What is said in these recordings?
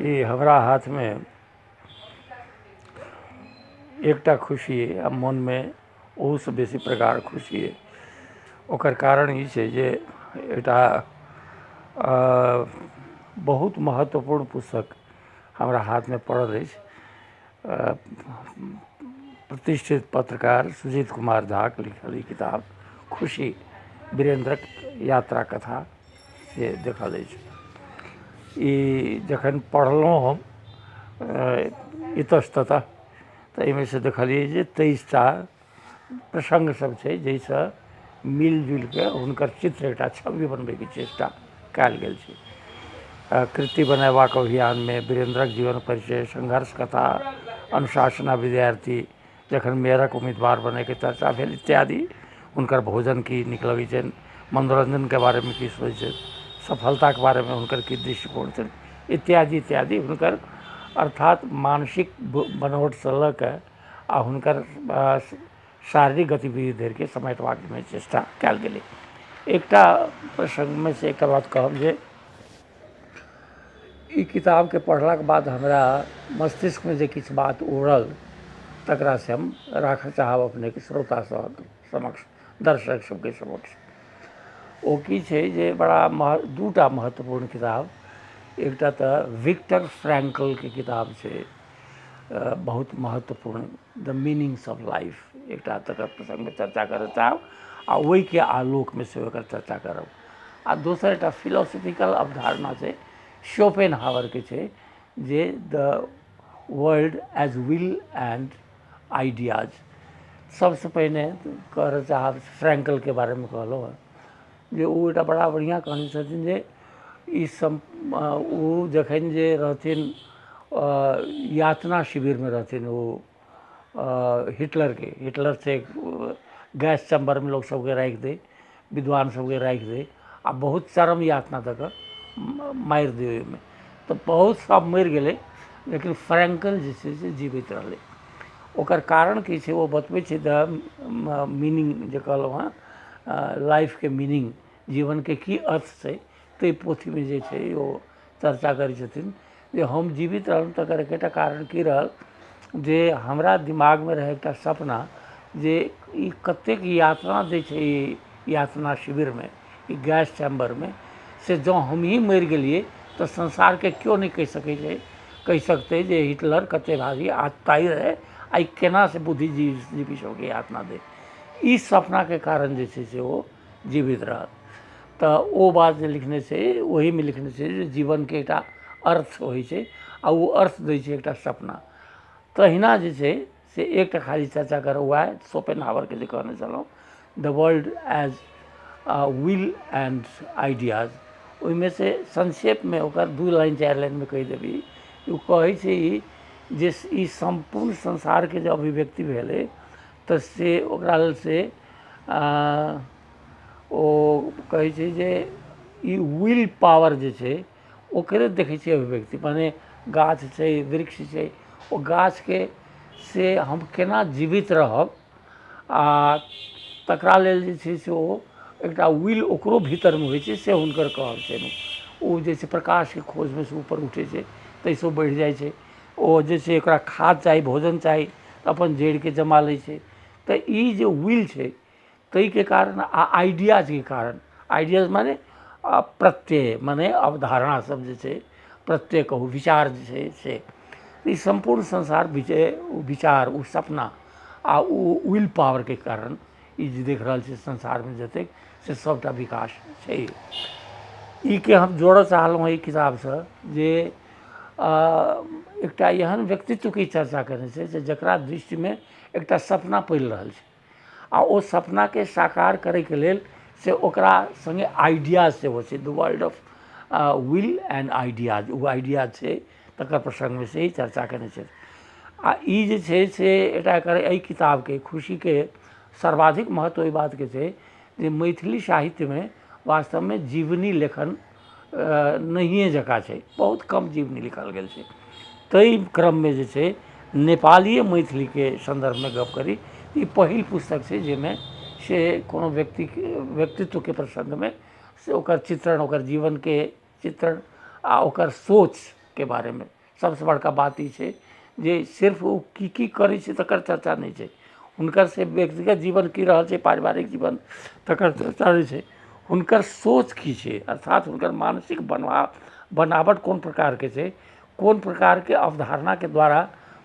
ई हमरा हाथमे एकटा खुशी अइ आ मोनमे ओहूसँ बेसी प्रगाढ़ खुशी अइ। ओकर कारण ई छै जे एकटा बहुत महत्वपूर्ण पुस्तक हमरा हाथमे पड़ल अछि। प्रतिष्ठित पत्रकार सुजीत कुमार झाके लिखल ई किताब खुशी वीरेन्द्रक यात्रा कथा से देखल अछि। ई जखन पढ़लहुँ हम इतस्ततः तऽ एहिमे से देखलियै जे 23टा प्रसङ्ग सब छै जाहिसँ मिल जुलिके हुनकर चित्र एकटा छवि बनबैके चेष्टा कयल गेल छै। कृति बनेबाक अभियानमे वीरेन्द्रक जीवन परिचय, संघर्ष कथा, अनुशासना विद्यार्थी, जखन मेयरक उम्मीदवार बनैके चर्चा भेल इत्यादि। हुनकर भोजन की नीक लगै छनि, मनोरञ्जनके बारेमे की सोच छनि, सफलताके बारेमे हुनकर की दृष्टिकोण छनि, इत्यादि इत्यादि। हुनकर अर्थात मानसिक बनौटसँ लऽ कऽ आ हुनकर शारीरिक गतिविधि धरिके समेटबाक चेष्टा कयल गेलै। एकटा प्रसङ्गमे से एकटा बात कहब जे ई किताबके पढ़लाके बाद हमरा मस्तिष्कमे जे किछु बात उड़ल तकरा से हम राखऽ चाहब अपनेके श्रोता सभक समक्ष, दर्शक सबके समक्ष। ओ की छै जे बड़ा दूटा महत्वपूर्ण किताब, एकटा तऽ विक्टर फ्रैंकलके किताब छै बहुत महत्वपूर्ण, द मीनिंग्स ऑफ लाइफ, एकटा तकर प्रसङ्गमे चर्चा करऽ चाहब आ ओहिके आलोकमे सेहो एकर चर्चा करब। आ दोसर एकटा फिलोसफिकल अवधारणा छै शोपेन हावरके छै जे the world as will and ideas. सबसँ पहिने करऽ चाहब फ्रैंकलके बारेमे कहलहुँ हँ जे ओ एकटा बड़ा बढ़िआँ कहने छथिन जे ई सम ओ जखन जे रहथिन यातना शिविरमे रहथिन ओ हिटलरके, हिटलर से गैस चैम्बरमे लोक सबके राखि दै, विद्वान सबके राखि दै आ बहुत चरम यातना दऽ कऽ मारि दै ओहिमे, तऽ बहुत सब मरि गेलै लेकिन फ्रैंकल जे छै से जीवित रहलै। ओकर कारण की छै ओ बतबै छै द मीनिंग जे कहलहुँ हँ लाइफके मीनिंग, जीवनके की अर्थ छै, ताहि पोथीमे जे छै ओ चर्चा करै छथिन जे हम जीवित रहलहुँ तकर एकेटा कारण की रहल जे हमरा दिमागमे रहै एकटा सपना जे ई कतेक यातना दै छै ई यातना शिविरमे, ई गैस चैम्बरमे, से जँ हमहीँ मरि गेलियै तऽ संसारके केओ नहि कहि सकै छै, कहि सकतै जे हिटलर कते भारी आततायी रहै आ ई केना से बुद्धिजीवी सबके यातना दै। ई सपनाके कारण जे छै से ओ जीवित रहल। तऽ ओ बात जे लिखने छै ओहीमे लिखने छै जे जीवनके एकटा अर्थ होइ छै आ ओ अर्थ दै छै एकटा सपना। तहिना जे छै से एकटा खाली चर्चा करब वएह शोपेनहावरके जे कहने छलहुँ the world as will and ideas, ओहिमे से संक्षेपमे ओकर 2 लाइन 4 लाइनमे कहि देबी। ओ कहै छै ई जे ई सम्पूर्ण संसारके जे अभिव्यक्ति भेलै तऽ से ओकरा लेल से ओ कहै छै जे ई will power जे छै ओकरे देखै छियै अभिव्यक्ति, माने गाछ छै वृक्ष छै, ओ गाछके से हम केना जीवित रहब आ तकरा लेल जे छै से ओ एकटा will ओकरो भीतरमे होइ छै, से हुनकर कहब छनि। ओ जे छै प्रकाशके खोजमे से ऊपर उठै छै ताहिसँ ओ बढ़ि जाइ छै। ओ जे छै ओकरा खाद चाही, भोजन चाही, तऽ अपन जड़िके जमा लै छै। तऽ ई जे will छै ताहिके कारण आ आइडियाजके कारण, आइडियाज माने प्रत्यय, माने अवधारणा सब जे छै, प्रत्यय कहू, विचार जे छै से ई सम्पूर्ण संसार विचार, ओ सपना आ ओ will पावरके कारण ई जे देख रहल छी संसारमे जतेक से सबटा विकास छै। ई के हम जोड़ऽ चाहलहुँ एहि किताबसँ जे एकटा एहन व्यक्तित्वके चर्चा कयने छै जे जकरा दृष्टिमे एकटा सपना पलि रहल छै आ ओ सपनाके साकार करैके लेल से ओकरा सङ्गे आइडिया सेहो छै, the world of will and ideas, ओ आइडिया छै तकर प्रसङ्गमे से चर्चा कयने छथि। आ ई जे छै से एकटा एकर एहि किताबके खुशीके सर्वाधिक महत्व एहि बातके छै जे मैथिली साहित्यमे वास्तवमे जीवनी लेखन नहिए जकाँ छै, बहुत कम जीवनी लिखल गेल छै। ताहि क्रममे जे छै नेपालीय मैथिलीके सन्दर्भमे गप करी, ई पहिल पुस्तक छै जाहिमे से कोनो व्यक्तिके व्यक्तित्वके प्रसङ्गमे से ओकर चित्रण, ओकर जीवनके चित्रण आ ओकर सोच सोचके बारेमे। सभसँ बड़का बात ई छै जे सिर्फ ओ की की करै छै तकर चर्चा नहि छै, हुनकर से व्यक्तिगत जीवन की रहल छै, पारिवारिक जीवन, तकर चर्चा नहि छै। हुनकर सोच की छै, अर्थात हुनकर मानसिक बनावट कोन प्रकारके छै, कोन प्रकारके अवधारणाके द्वारा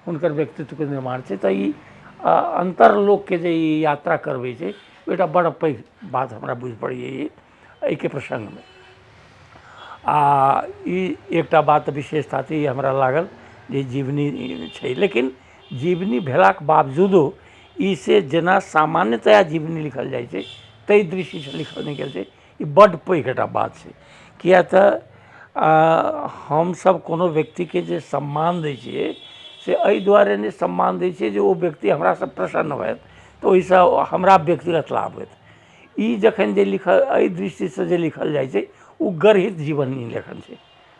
हुनकर व्यक्तित्वके निर्माण छै। तऽ ई अन्तर्लोकके जे ई यात्रा करबै छै, ओ एकटा बड़ पैघ बात हमरा बुझि पड़ैए ई एहिके प्रसङ्गमे। आ ई एकटा बात विशेषता छै, ई हमरा लागल जे जीवनी छै। लेकिन जीवनी भेलाके बावजूदो ई से जेना सामान्यतया जीवनी लिखल जाइ छै ताहि दृष्टिसँ लिखल नहि गेल छै। ई बड्ड पैघ एकटा बात छै, किएक तऽ हमसभ कोनो व्यक्तिके जे सम्मान दै छियै से एहि दुआरे नहि सम्मान दै छियै जे ओ व्यक्ति हमरासँ प्रसन्न होथि तऽ ओहिसँ हमरा व्यक्तिगत लाभ होयत। ई जखन जे लिखल एहि दृष्टिसँ जे लिखल जाइ छै ओ गर्हित जीवनी लेखन छै।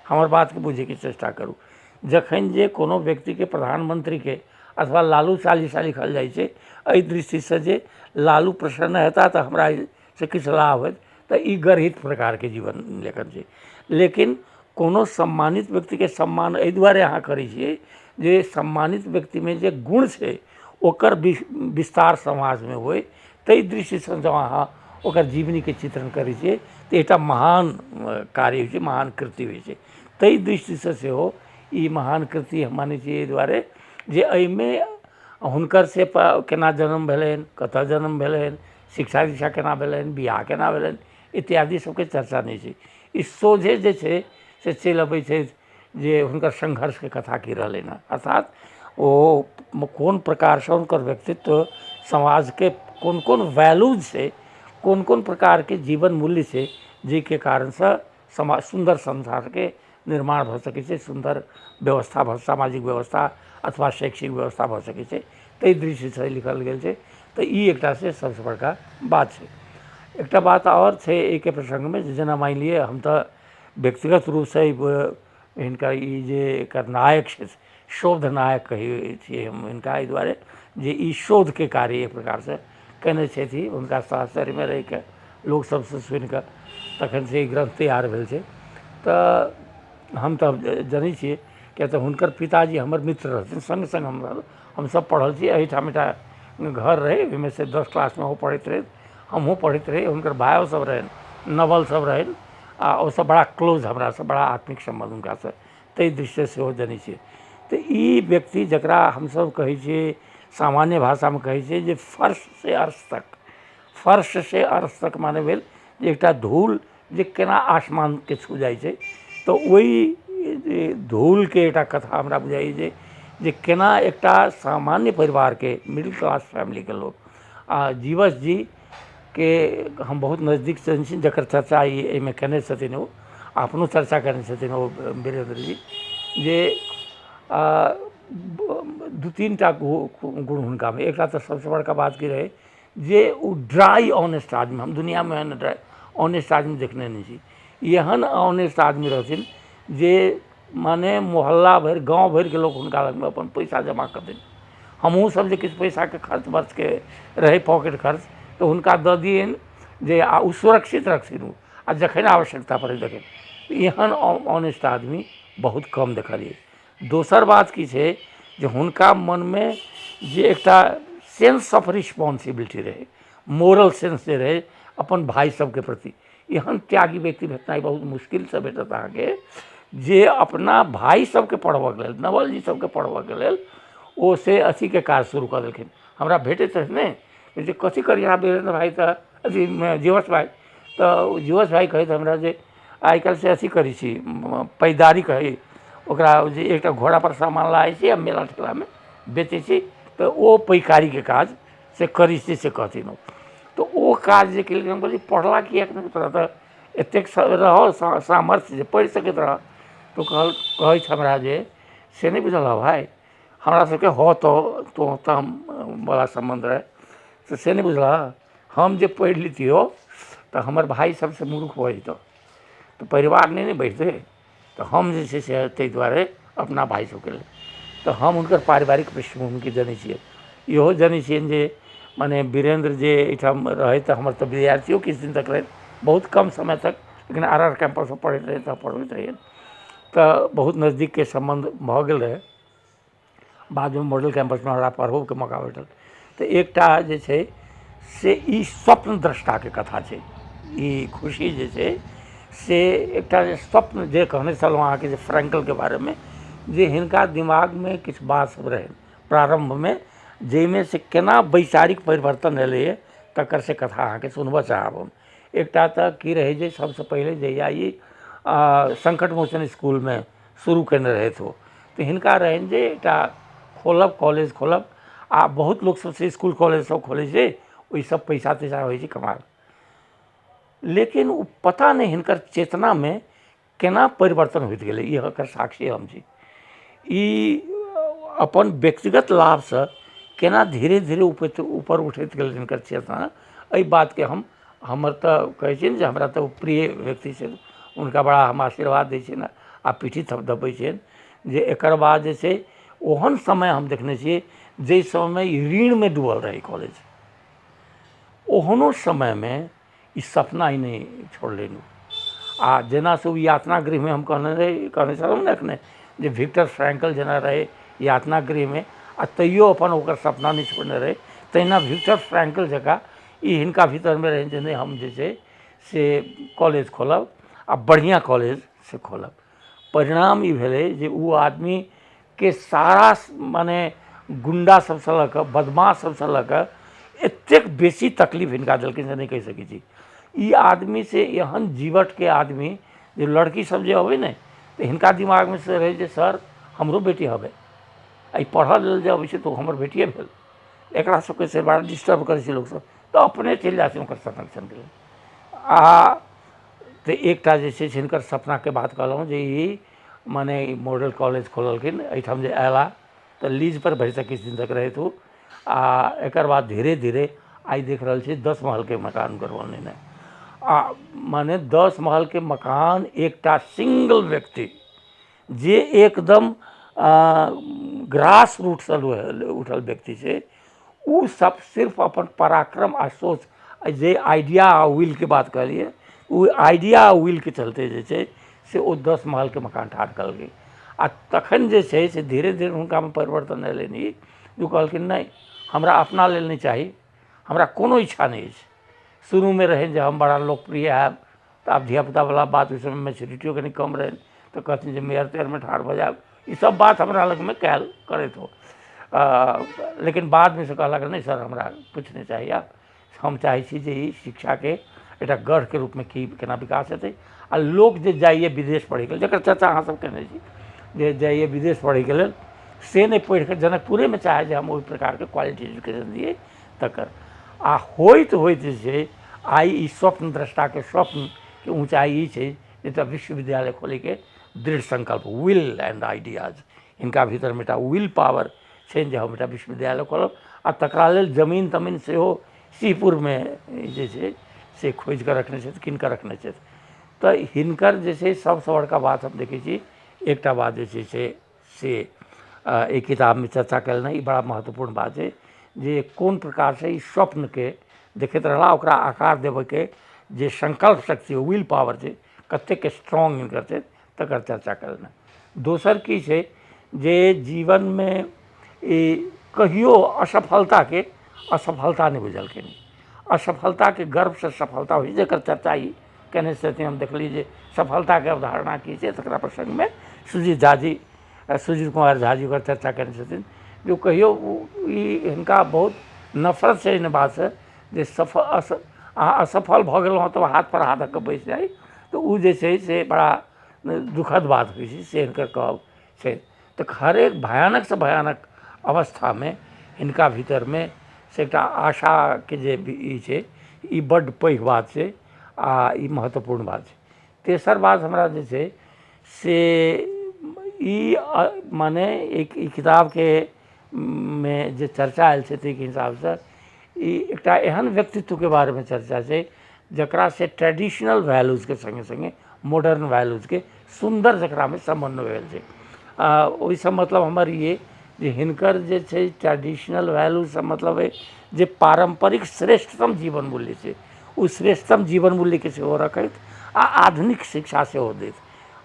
हमर बातके बुझैके चेष्टा करू। जखन जे कोनो व्यक्तिके प्रधानमन्त्रीके अथवा लालू चालीसा लिखल जाइ छै एहि दृष्टिसँ जे लालू प्रसन्न हेता तऽ हमरा से किछु लाभ होयत, तऽ ई गर्हित प्रकारके जीवन लेखन छै। लेकिन कोनो सम्मानित व्यक्तिके सम्मान एहि दुआरे अहाँ करै छियै जे सम्मानित व्यक्तिमे जे गुण छै ओकर विस्तार समाजमे होइ, ताहि दृष्टिसँ जँ अहाँ ओकर जीवनीके चित्रण करै छियै तऽ एकटा महान कार्य होइ छै, महान कृति होइ छै। ताहि दृष्टिसँ सेहो ई महान कृति हम मानै छियै एहि दुआरे जे एहिमे हुनकर से केना जन्म भेलनि, कतय जन्म भेलनि, शिक्षा दीक्षा केना भेलनि, बियाह केना भेलनि, इत्यादि सबके चर्चा नहि छै। ई सोझे जे छै से चलि अबै छै जे हुनकर संघर्षके कथा की रहलनि हँ, अर्थात ओ कोन प्रकारसँ हुनकर व्यक्तित्व समाजके कोन कोन वैल्यूज छै, कोन कोन प्रकारके जीवन मूल्य छै, जाहिके कारणसँ समाज सुन्दर संसारके निर्माण भऽ सकै छै, सुन्दर व्यवस्था भऽ सामाजिक व्यवस्था अथवा शैक्षिक व्यवस्था भऽ सकै छै, ताहि दृष्टिसँ लिखल गेल छै। तऽ ई एकटा से सभसँ बड़का बात छै। एकटा बात आओर छै एहिके प्रसङ्गमे, जेना मानि लिअ हम तऽ व्यक्तिगत रूपसँ हिनकर ई जे एकर नायक छथि, शोध नायक कहै छियै हम हिनका एहि दुआरे जे ई शोधके कार्य एक प्रकारसँ कयने छथि। हुनका साहचर्यमे रहिके लोक सबसँ सुनिकऽ तखन से ई ग्रन्थ तैयार भेल छै। तऽ हम तऽ जनै छियै, किएक तऽ हुनकर पिताजी हमर मित्र रहथिन, सङ्ग सङ्ग हम हमसब पढ़ल छी। एहिठाम एकटा घर रहै, ओहिमे से 10 क्लासमे ओ पढ़ैत रहथि, हमहूँ पढ़ैत रही, हुनकर भायो सब रहनि, नवल सब रहनि, आ ओसब बड़ा क्लोज हमरासँ, बड़ा आत्मिक सम्बन्ध हुनकासँ, ताहि दृष्टिसँ सेहो जनै छियै। तऽ ई व्यक्ति जकरा हमसब कहै छियै, सामान्य भाषामे कहै छियै जे फर्शसँ अर्श तक, फर्शसँ अर्श तक माने भेल जे एकटा धूल जे केना आसमानके छू जाइ छै, तऽ ओहि जे धूलके एकटा कथा हमरा बुझाइए जे जे केना एकटा सामान्य परिवारके मिडिल क्लास फैमिलीके लोक आ जीवछ जीके हम बहुत नजदीकसँ जनै छी, जकर चर्चा ई एहिमे कयने छथिन, ओ अपनो चर्चा कयने छथिन ओ वीरेन्द्र जी, जे दू तीन टा गुण हुनकामे। एकटा तऽ सभसँ बड़का बात की रहै जे ओ ड्राइ ऑनेस्ट आदमी, हम दुनिआँमे एहन ड्राइ ऑनेस्ट आदमी देखने नहि छी। एहन ऑनेस्ट आदमी रहथिन जे माने मोहल्ला भरि गाँव भरिके लोक हुनका लगमे अपन पैसा जमा कऽ दै। हमहूँ सब जे किछु पैसाके खर्च बर्चके रहै पॉकेट खर्च तऽ हुनका दऽ दियनि जे आ ओ सुरक्षित रखथिन ओ, आ जखन आवश्यकता पड़ै तखन। एहन ऑनेस्ट आदमी बहुत कम देखलियै। दोसर बात की छै जे हुनका मनमे जे एकटा सेंस ऑफ रिस्पॉन्सिबिलिटी रहै, मोरल सेंस जे रहै अपन भाय सबके प्रति, एहन त्यागी व्यक्ति भेटनाइ बहुत मुश्किलसँ भेटत अहाँके, जे अपना भाय सबके पढ़बऽके लेल, नवल जी सबके पढ़बऽके लेल ओ से अथीके काज शुरू कऽ देलखिन। हमरा भेटैत रहै ने जे कथी करी अहाँ वीरेन्द्र भाइ, तऽ अथी जीवछ भाइ, तऽ जीवछ भाइ कहैत हमरा जे आइ काल्हि से अथी करै छी, पैदारी कहै ओकरा, जे एकटा घोड़ापर सामान लादै छी आ मेला ठेलामे बेचै छी, तऽ ओ पैकारीके काज से करै छी से कहथिन ओ। तऽ ओ काज जे केलखिन, हम कहलियै पढ़ला किएक नहि तोरा, तऽ एतेक रहौ सामर्थ्य जे पढ़ि सकैत रहऽ। तऽ कहल कहै छै हमरा जे से नहि बुझल हौ भाइ, हमरा सबके हो तो तम बला सम्बन्ध रहै, तऽ से नहि बुझलह, हम जे पढ़ि लितियौ तऽ हमर भाय सबसँ मूर्ख भऽ जैतौ, तऽ परिवार नहि ने बढ़ितै, तऽ हम जे छै से ताहि दुआरे अपना भाय सबके लेल। तऽ हम हुनकर पारिवारिक पृष्ठभूमिके जनै छियै। इहो जनै छियनि जे मने वीरेन्द्र जे एहिठाम रहै तऽ हमर तऽ विद्यार्थियो किछु दिन तक रहै, बहुत कम समय तक, लेकिन आर आर कैम्पसमे पढ़ैत रहै तऽ पढ़बैत रहियै। तऽ बहुत नजदीकके सम्बन्ध भऽ गेल रहै। बादमे मॉडल कैम्पसमे हमरा पढ़बोके मौका भेटल। तऽ एकटा जे छै से ई स्वप्न द्रष्टाके कथा छै। ई खुशी जे छै से एकटा जे स्वप्न जे कहने छलहुँ अहाँके जे फ्रैंकलके बारेमे, जे हिनका दिमागमे किछु बात सब रहनि प्रारम्भमे, जाहिमे से केना वैचारिक परिवर्तन एलैए तकर से कथा अहाँके सुनबऽ चाहब हम। एकटा तऽ की रहै जे सभसँ पहिले जहिया ई सङ्कट मोचन इसकुलमे शुरू कयने रहथि ओ, तऽ हिनका रहनि जे एकटा खोलब, कॉलेज खोलब। आ बहुत लोकसभ से इसकुल कॉलेज सब खोलै छै, ओहिसँ पैसा तैसा होइ छै कमाल। लेकिन ओ पता नहि हिनकर चेतनामे केना परिवर्तन होइत गेलै, ई एकर साक्षी हम छी। ई अपन व्यक्तिगत लाभसँ केना धीरे धीरे ऊपर उठैत गेलै हिनकर चेतना, एहि बातके हम हमर तऽ कहै छियै ने जे हमरा तऽ ओ प्रिय व्यक्ति छथि, हुनका बड़ा हम आशीर्वाद दै छियनि आ पीठी थपथपबै छियनि जे एकर बाद जे छै ओहन समय हम देखने छियै जाहि समयमे ई ऋणमे डूबल रहै कॉलेज, ओहनो समयमे ई सपना ई नहि छोड़लनि। आ जेना से ओ यातना गृहमे हम कहने रही, कहने छलहुँ ने एखने जे विक्टर फ्रैंकल जेना रहै यातना गृहमे आ तैयो अपन ओकर सपना नहि छोड़ने रहै, तहिना विक्टर फ्रैंकल जकाँ ई हिनका भीतरमे रहनि जे नहि हम जे छै से कॉलेज खोलब आ बढ़िआँ कॉलेज से खोलब। परिणाम ई भेलै जे ओ आदमीके सारा मने गुण्डा सबसँ लऽ कऽ बदमाश सबसँ लऽ कऽ एतेक बेसी तकलीफ हिनका देलखिन जे नहि कहि सकै छी। ई आदमी से एहन जीवटके आदमी जे लड़की सब जे अबै ने तऽ हिनका दिमागमे से रहै जे सर हमरो बेटी हबै, आ ई पढ़ऽ लेल जे अबै छै तऽ ओ हमर बेटिए भेल, एकरा सबके से बड़ा डिस्टर्ब करै छै लोकसब, तऽ अपने चलि जाथिन ओकर संरक्षणके लेल। आ तऽ एकटा जे छै से हिनकर सपनाके बात कहलहुँ जे ई मने ई मॉडल कॉलेज खोललखिन एहिठाम जे अयला तऽ लीजपर भरिसक किछु दिन तक रहथि ओ, आ एकर बाद धीरे धीरे आइ देख रहल छी 10 महलके मकान हुनकर बनलनि हेँ। आ मने 10 महलके मकान एकटा सिंगल व्यक्ति जे एकदम ग्रास रूटसँ उठल व्यक्ति छै, ओ सब सिर्फ अपन पराक्रम आ सोच जे आइडिया आ विलके बात कहलियै, ओ आइडिया आ विलके चलते जे छै से ओ 10 महलके मकान ठाढ़ केलकै। आ तखन जे छै से धीरे धीरे हुनकामे परिवर्तन एलनि ई ओ कहलखिन नहि हमरा अपना लेल नहि चाही, हमरा कोनो इच्छा नहि अछि। शुरूमे रहनि जे हम बड़ा लोकप्रिय हैब, तऽ आब धियापुतावला बात ओहि समयमे मैच्योरिटियो कनि कम रहनि, तऽ कहथिन जे मेयर तेयरमे ठाढ़ भऽ जायब, ई सब बात हमरा लगमे कयल करैत हो। लेकिन बादमे से कहलक नहि सर हमरा किछु नहि चाही, आब हम चाहै छी जे ई शिक्षाके एकटा गढ़के रूपमे की केना विकास हेतै। आ लोक जे जाइए विदेश पढ़ैके लेल, जकर चर्चा अहाँ सब केने छी जे जाइए विदेश पढ़ैके लेल, से नहि पढ़िकऽ जनकपुरेमे चाहै जे हम ओहि प्रकारके क्वालिटी एजुकेशन दियै तकर। आ होइत होइत जे छै आइ ई स्वप्न द्रष्टाके स्वप्नके ऊँचाइ ई छै जे एकटा विश्वविद्यालय खोलैके दृढ़ संकल्प, will and ideas, हिनका भीतरमे एकटा will power छनि जे हम एकटा विश्वविद्यालय खोलब। आ तकरा लेल जमीन तमीन सेहो सिंहपुरमे जे छै से खोजिकऽ रखने छथि, कीन कऽ रखने छथि। तऽ हिनकर जे छै सबसँ बड़का बात हम देखै छी एकटा बात जे छै से एहि किताबमे चर्चा कयलनि, ई बड़ा महत्वपूर्ण बात छै जे कोन प्रकारसँ ई स्वप्नके देखैत रहला, ओकरा आकार देबऽके जे संकल्प शक्ति will power छै कतेक स्ट्रॉन्ग हिनकर छै तकर चर्चा कयलनि। दोसर की छै जे जीवनमे ई कहियो असफलताके असफलता नहि बुझलखिन, असफलताके गर्वसँ सफलता होइ छै जकर चर्चा ई केने छथिन। हम देखलियै जे सफलताके अवधारणा की छै तकरा प्रसङ्गमे सुजीत झाजी, सुजीत कुमार झाजी ओकर चर्चा केने छथिन जे कहियो ई हिनका बहुत नफरत छै एहि बातसँ जे सफल अहाँ असफल भऽ गेलहुँ हँ तऽ हाथपर हाथ धऽ कऽ बैस जाइ, तऽ ओ जे छै से बड़ा दुखद बात होइ छै, से हिनकर कहब छै। तऽ हरेक भयानकसँ भयानक अवस्थामे हिनका भीतरमे से एकटा आशाके जे ई छै ई बड्ड पैघ बात छै आ ई महत्वपूर्ण बात छै। तेसर बात हमरा जे छै से ई मने एक ई किताबके मे जे चर्चा आयल छै ताहिके हिसाबसँ ई एकटा एहन व्यक्तित्वके बारेमे चर्चा छै जकरा से ट्रेडिशनल वैल्यूजके सङ्गे सङ्गे मॉडर्न वैल्यूजके सुन्दर जकरामे समन्वय भेल छै। ओहिसँ मतलब हमर ई अइ जे हिनकर जे छै ट्रेडिशनल वैल्यूसँ मतलब अइ जे पारम्परिक श्रेष्ठतम जीवन मूल्य छै ओ श्रेष्ठतम जीवन मूल्यके सेहो रखैत आ आधुनिक शिक्षा सेहो दैत।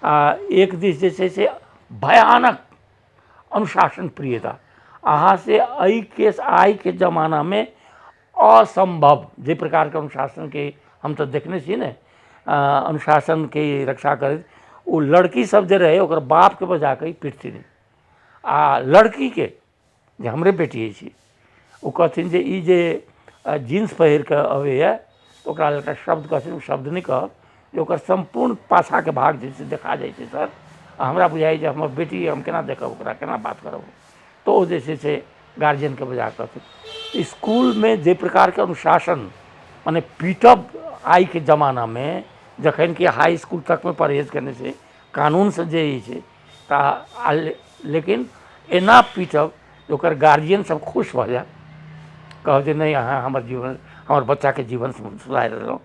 आ एक दिस जे छै से भयानक अनुशासन प्रियता। अहाँ से एहिके आइके जमानामे असम्भव जे प्रकारके अनुशासनके हम तऽ देखने छी ने, अनुशासनके रक्षा करैत ओ लड़की सब जे रहै ओकर बापके बजाकऽ ई पिटथिन, आ लड़कीके जे हमरे बेटी अछि ओ कहथिन जे ई जे जीन्स पहिर कऽ अबैए, ओकरा लेल एकटा शब्द कहथिन, ओ शब्द नहि कहब, जे ओकर सम्पूर्ण पाछाँके भाग जे छै देखा जाइ छै सर, आ हमरा बुझाइए जे हमर बेटी हम केना देखब ओकरा, केना बात करब। तऽ ओ जे छै से गार्जियनके बजा कऽ कहथिन। इसकुलमे जाहि प्रकारके अनुशासन, मने पीटब आइके जमानामे, जखन कि हाई इसकुल तकमे परहेज केने छै कानूनसँ जे ई छै तऽ, लेकिन एना पीटब जे ओकर गार्जियन सब खुश भऽ जाय, कहब जे नहि अहाँ हमर जीवन, हमर बच्चाके जीवन सुधारि देलहुँ।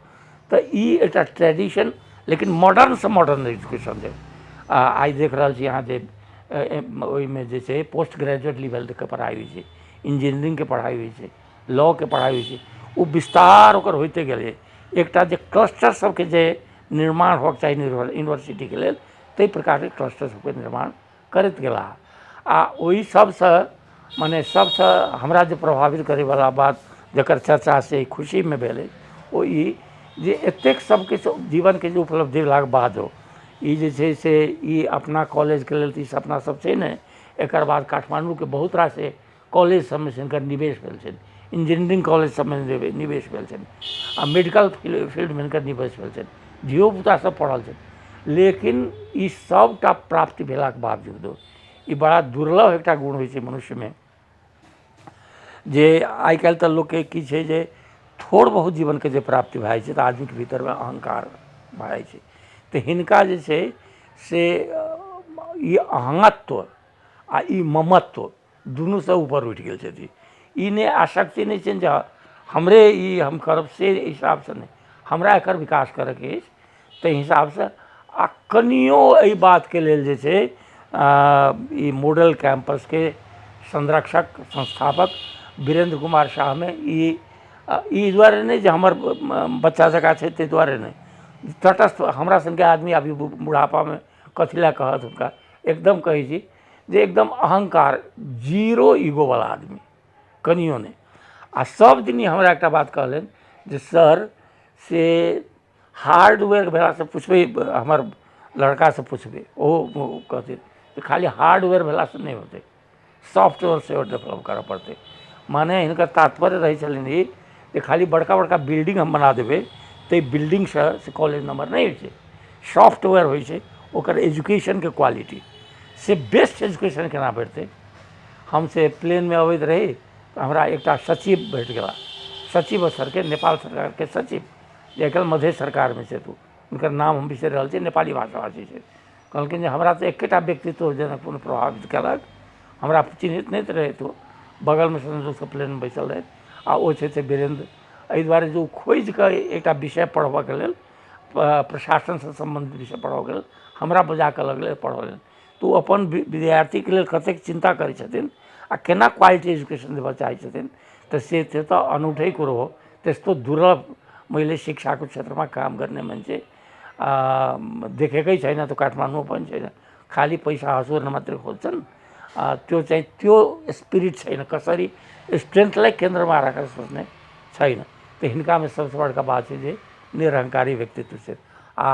तऽ ई एकटा ट्रेडिशन, लेकिन मॉडर्नसँ मॉडर्न एजुकेशन छै। आ आइ देख रहल छी अहाँ जे ओहिमे जे छै पोस्ट ग्रेजुएट लेवलके पढ़ाइ होइ छै, इंजीनियरिंगके पढ़ाइ होइ छै, लॉके पढ़ाइ होइ छै, ओ विस्तार ओकर होइते गेलै। एकटा जे क्लस्टर सबके जे निर्माण होबक चाही यूनिवर्सिटीके लेल, ताहि प्रकारके क्लस्टर सबके निर्माण करैत गेलाह। आ ओहि सबसँ मने सबसँ हमरा जे प्रभावित करैवला बात जकर चर्चा से खुशीमे भेलै, ओ ई जे एतेक सब किछु जीवनके जे उपलब्धि भेलाके बादो ई जे छै से ई अपना कॉलेजके लेल तऽ ई सपना सब छै ने। एकर बाद काठमाण्डूके बहुत रास कॉलेज सबमे से हिनकर निवेश भेल छनि, इंजीनियरिंग कॉलेज सबमे निवेश भेल छनि, आ मेडिकल फील्डमे हिनकर निवेश भेल छनि, धियोपुता सब पढ़ल छनि। लेकिन ई सबटा प्राप्ति भेलाके बावजूदो ई बड़ा दुर्लभ एकटा गुण होइ छै मनुष्यमे, जे आइ काल्हि तऽ लोकके की छै जे थोड़ बहुत जीवनके जे प्राप्ति भए जाइ छै तऽ आदमीके भीतरमे अहङ्कार भए जाइ छै। तऽ हिनका जे छै से ई अहंगत्व आ ई ममत्व दुनूसँ ऊपर उठि गेल छथिन। ई नहि आसक्ति नहि छनि जे हमरे ई हम करब, से हिसाबसँ नहि, हमरा एकर विकास करयके अछि ताहि हिसाबसँ। आ कनियो एहि बातके लेल जे छै ई मॉडल कैम्पसके संरक्षक संस्थापक वीरेन्द्र कुमार साहमे ई ई दुआरे नहि जे हमर बच्चा जकाँ छै ताहि दुआरे नहि, तटस्थ हमरा सनके आदमी अभी बुढ़ापामे कथी लए कहत हुनका, एकदम कहै छी जे एकदम अहङ्कार जीरो ईगोवला आदमी, कनियो नहि। आ सब दिन हमरा एकटा बात कहलनि जे सर से हार्डवेयर भेलासँ पुछबै, हमर लड़कासँ पुछबै, ओ कहथिन जे खाली हार्डवेयर भेलासँ नहि होतै, सॉफ्टवेयर सेहो डेवलप करऽ पड़तै। माने हिनकर तात्पर्य रहै छलनि ई जे खाली बड़का बड़का बिल्डिंग हम बना देबै ताहि बिल्डिंगसँ से कॉलेज नम्बर नहि होइ छै, सॉफ्टवेयर होइ छै ओकर एजुकेशनके क्वालिटी, से बेस्ट एजुकेशन केना भेटतै। हम से प्लेनमे अबैत रही तऽ हमरा एकटा सचिव भेट गेला, सचिव स्तरके नेपाल सरकारके सचिव, जे आइकाल्हि मधेश सरकारमे छथि, हुनकर नाम हम बिसरि रहल छी, नेपाली भाषाभाषी छथि। कहलखिन जे हमरा तऽ एकेटा व्यक्तित्व जनकपुर प्रभावित केलक, हमरा चिन्हैत नहि रहथि, ओ बगलमे संजोगसँ प्लेनमे बैसल रहथि, आ ओ छथि वीरेन्द्र। एहि दुआरे जे ओ खोजिकऽ एकटा विषय पढ़बऽके लेल, प्रशासनसँ सम्बन्धित विषय पढ़बऽके लेल हमरा बजाकऽ लगलै पढ़ऽ लेल, तऽ ओ अपन विद्यार्थीके लेल कतेक चिन्ता करै छथिन आ केना क्वालिटी एजुकेशन देबऽ चाहै छथिन, तऽ से त्यो त अनौठै कुरो हो। त्यस्तो दुर्लभ मैले शिक्षाको क्षेत्रमा काम गर्ने मान्छे देखेकै छैन, त्यो काठमाडौँमा पनि छैन। खालि पैसा हँसुर्न मात्रै खोज्छन्, त्यो चाहिँ त्यो स्पिरिट छैन, कसरी स्ट्रेन्थलाई केन्द्रमा राखेर सोच्ने छैन। तऽ हिनकामे सबसँ बड़का बात छै जे निरहङ्कारी व्यक्तित्व छै। आ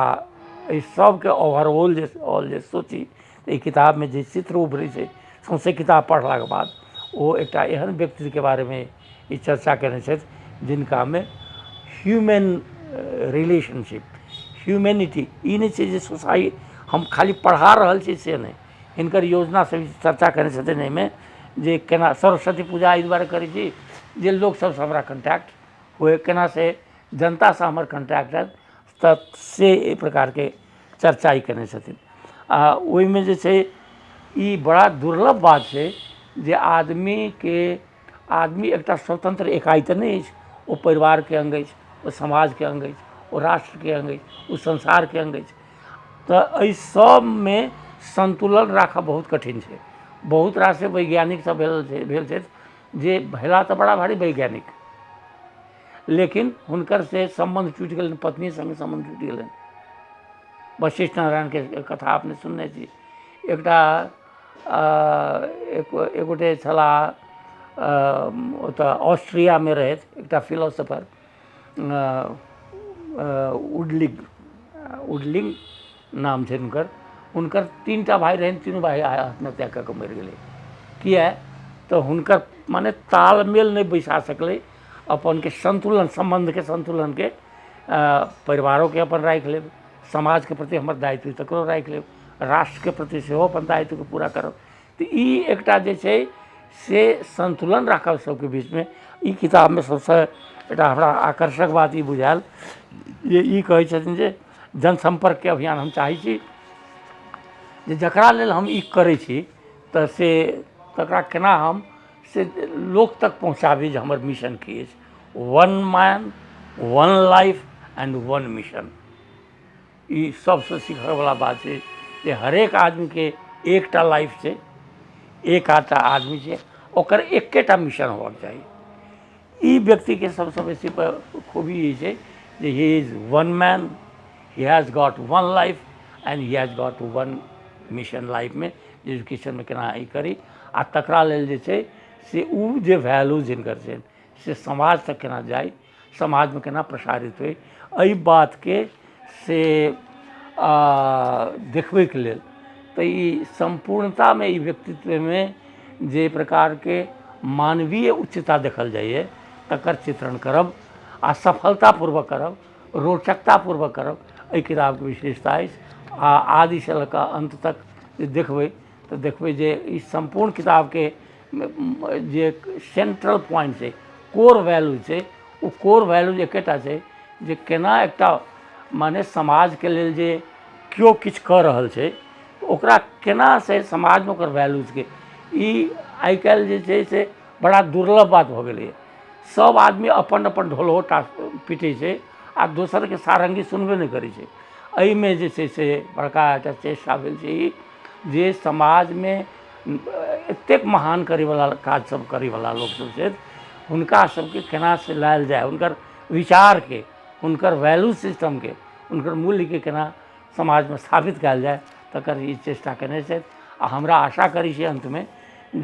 एहि सबके ओवरऑल जे ऑल जे सोची तऽ ई किताबमे जे चित्र उभरै छै सौँसे किताब पढ़लाके बाद, ओ एकटा एहन व्यक्तिके बारेमे ई चर्चा केने छथि जिनकामे ह्यूमन रिलेशनशिप, ह्यूमैनिटी, ई नहि छै जे सोसाइ हम खाली पढ़ा रहल छी से नहि, हिनकर योजना सब चर्चा केने छथिन एहिमे जे केना सरस्वती पूजा एहि दुआरे करै छी जे लोक सबसँ हमरा कॉन्टैक्ट हुए, केना से जनतासँ हमर कॉन्टैक्ट हैत, तऽ से एहि प्रकारके चर्चा ई केने छथिन। आ ओहिमे जे छै ई बड़ा दुर्लभ बात छै जे आदमीके आदमी एकटा स्वतन्त्र इकाइ तऽ नहि अछि, ओ परिवारके अङ्ग अछि, ओ समाजके अङ्ग अछि, ओ राष्ट्रके अङ्ग अछि, ओ संसारके अङ्ग अछि। तऽ एहि सबमे सन्तुलन राखब बहुत कठिन छै। बहुत रास वैज्ञानिक सब भेल छथि जे भेला तऽ बड़ा भारी वैज्ञानिक, लेकिन हुनकर से सम्बन्ध टूटि गेलनि, पत्नी सङ्गे सम्बन्ध टूटि गेलनि। वशिष्ठ नारायणके कथा अपने सुनने छी। एकटा एक एक गोटे छलाह ओतऽ ऑस्ट्रियामे रहथि, एकटा फिलोसोफर उडलिग, उडलिंग नाम छै हुनकर। हुनकर 3टा भाय रहनि, तीनू भाय आत्महत्या कऽ कऽ मरि गेलै। किए तऽ हुनकर मने तालमेल नहि बैसा सकलै अपनके सन्तुलन, सम्बन्धके सन्तुलनके। परिवारोके अपन राखि लेब, समाजके प्रति हमर दायित्व तकरो राखि लेब, राष्ट्रके प्रति सेहो अपन दायित्वके पूरा करब। तऽ ई एकटा जे छै से सन्तुलन राखब सबके बीचमे। ई किताबमे सबसँ एकटा हमरा आकर्षक बात ई बुझायल जे ई कहै छथिन जे जनसम्पर्कके अभियान हम चाहै छी जे जकरा लेल हम ई करै छी तऽ से तकरा केना हम से लोक तक पहुँचाबी जे हमर मिशन की अछि। One man, one life and one mission. ई सबसँ सीखयवला बात छै जे हरेक आदमीके एकटा लाइफ छै, एक आधटा आदमी छै, ओकर एकेटा मिशन होबाक चाही। ई व्यक्तिके सबसँ बेसी खूबी ई छै जे he is one man, he has got one life and he has got one mission लाइफमे, एजुकेशनमे केना ई करी आ तकरा लेल जे छै से ओ जे वैल्यूज हिनकर छनि से समाज तक केना जाइ, समाजमे केना प्रसारित होइ, एहि बातके से देखबैके लेल। तऽ ई सम्पूर्णतामे ई व्यक्तित्वमे जे प्रकारके मानवीय उच्चता देखल जाइए तकर चित्रण करब आ सफलतापूर्वक करब, रोचकतापूर्वक करब, एहि किताबके विशेषता अछि। आ आदिसँ लऽ कऽ अन्त तक जे देखबै तऽ देखबै जे ई सम्पूर्ण किताबके जे सेंट्रल पॉइंट छै, कोर वैल्यू छै, ओ कोर वैल्यू एकेटा छै जे केना एकटा माने समाजके लेल जे केओ किछु कऽ रहल छै ओकरा केना से समाजमे ओकर वैल्यूजके ई आइ काल्हि जे छै से बड़ा दुर्लभ बात भऽ गेलैए। सब आदमी अपन अपन ढोलहो टा पीटै छै आ दोसरके सारङ्गी सुनबे नहि करै छै। एहिमे जे छै से बड़का एकटा चेष्टा भेल छै ई जे समाजमे एतेक महान करैवला काज सब करैवला लोकसब छथि हुनका सबके केना से लायल जाय, हुनकर विचारके, हुनकर वैल्यू सिस्टमके, हुनकर मूल्यके केना समाजमे स्थापित कयल जाय तकर ई चेष्टा केने छथि। आ हमरा आशा करै छी अन्तमे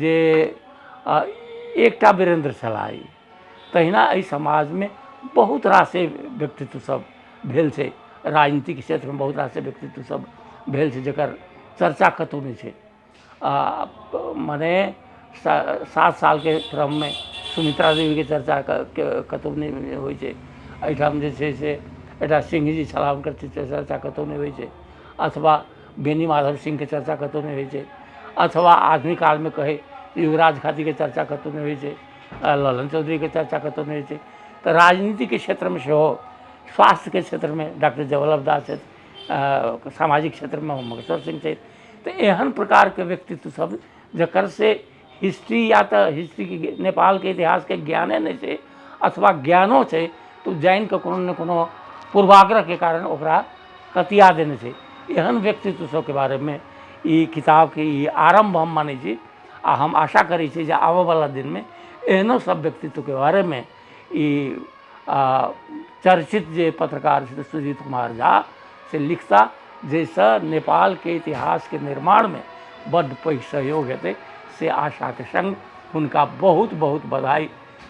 जे एकटा वीरेन्द्र छलाह ई, तहिना एहि समाजमे बहुत रासे व्यक्तित्व सब भेल छै, राजनीतिक क्षेत्रमे बहुत रासे व्यक्तित्व सब भेल छै जकर चर्चा कतहु नहि छै। मने 7 सालके क्रममे सुमित्रा देवीके चर्चा कतहु नहि होइ छै। एहिठाम जे छै से एकटा सिंहजी छलाह, हुनकर चर्चा कतहु नहि होइ छै, अथवा बेनी माधव सिंहके चर्चा कतहु नहि होइ छै, अथवा आधुनिक कालमे कहै युवराज खातीके चर्चा कतहु नहि होइ छै, ललन चौधरीके चर्चा कतहु नहि होइ छै। तऽ राजनीतिके क्षेत्रमे सेहो, स्वास्थ्यके क्षेत्रमे डॉक्टर जयवल्लभ दास छथि, सामाजिक क्षेत्रमे महेश्वर सिंह छथि। तऽ एहन प्रकारके व्यक्तित्व सब जकर से हिस्ट्री या तऽ हिस्ट्रीके नेपालके इतिहासके ज्ञाने नहि छै अथवा ज्ञानो छै तऽ ओ जानिकऽ कोनो ने कोनो पूर्वाग्रहके कारण ओकरा कतिया देने छै। एहन व्यक्तित्व सबके बारेमे ई किताबके ई आरम्भ हम मानै छी आ हम आशा करै छी जे आबऽवला दिनमे एहनो सब व्यक्तित्वके बारेमे ई चर्चित जे पत्रकार छथि सुजीत कुमार झा से लिखता, जाहिसँ नेपालके इतिहासके निर्माणमे बड्ड पैघ सहयोग हेतै। से आशाके सङ्ग हुनका बहुत बहुत बधाई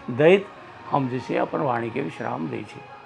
दैत हम जे छै अपन वाणीके विश्राम दै छी।